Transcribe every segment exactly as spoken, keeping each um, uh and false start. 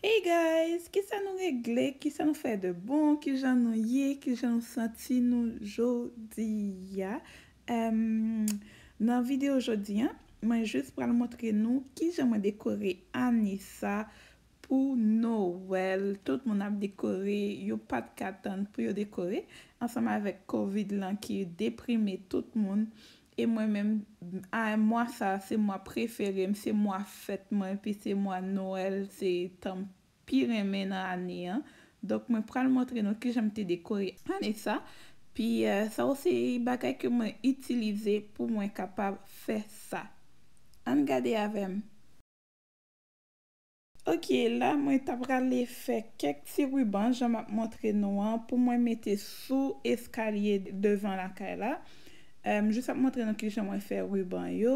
Hey guys, kisa nou regle? Kisa nou fè de bon? Kijan nou ye? Kijan nou santi nou jodi a? Em, nan videyo jodi a, mwen jis pral montre nou kijan mwen dekore ane sa pou Nowèl. Tout moun ap dekore, yo pa t ka tann pou yo dekore, ansanm avèk kovid lan ki deprime tout moun. E mwen menm, a, mwa sa, se mwa prefere m, se mwa fèt mwen, epi se mwa Nwèl, se tan m pi renmen nan ane an. Donk, mwen pral montre nou kijan m te dekore ane sa. Pi, eh, sa yo se bagay ke mwen itilize pou mwen kapab fè sa. Ann gade avè m. Ok, la mwen ta prale fè kèk ti riban, jan m ap montre nou an, pou mwen mete sou eskalye devan lakay la. Eh, m jis ap montre nou kijan mwen fè riban yo.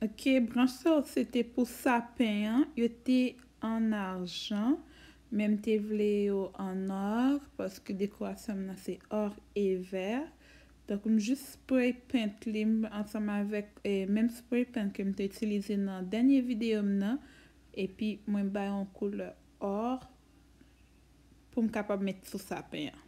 Ok, branch sa yo se te pou sapen an, yo te an ajan, men m te vle yo an or, paske dekorasyon m nan se or e vè. Donk, m jis spray paint li m ansanm avèk, eh, menm spray paint ke m te itilize nan dènye videyo m nan, epi mwen bay yon koulè or pou m kapab met sou sapen an.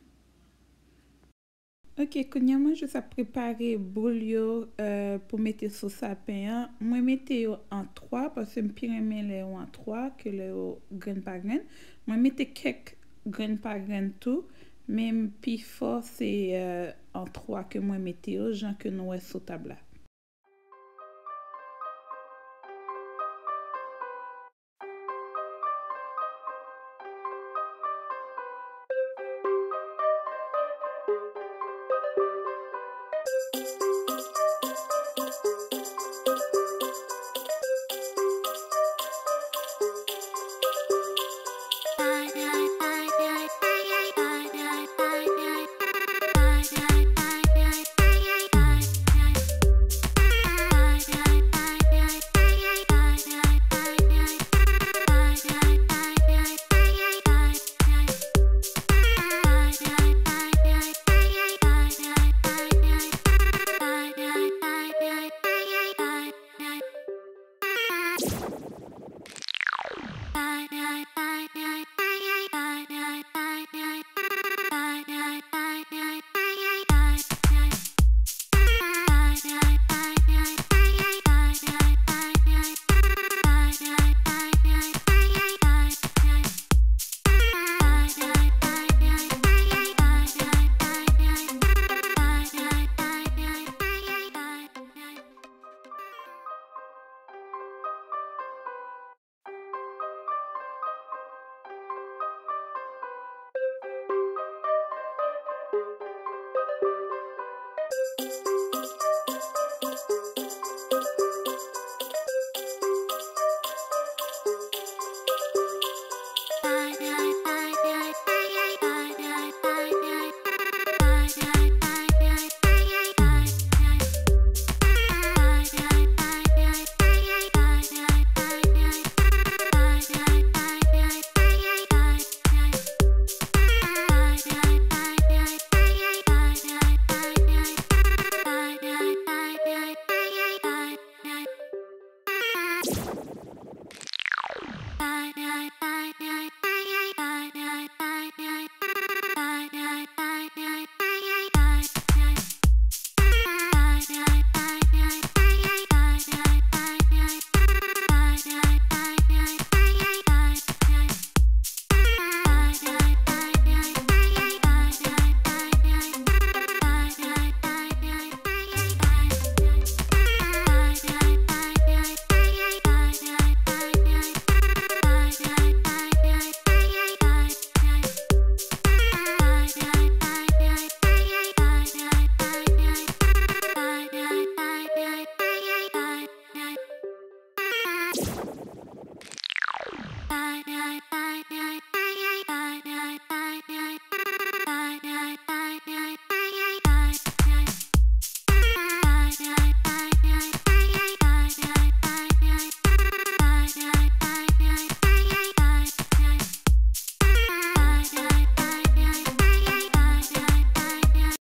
Ok, kounye a mwen jis ap prepare boul yo, eh, pou mete sou sapen an. Mwen mete yo an twa, paske m pi renmen lè yo an twa ke lè yo grenn pa grenn. Mwen mete kèk grenn pa grenn tou, men m pi fò se, eh, an twa ke mwen mete yo, jan ke nou wè sou tab la.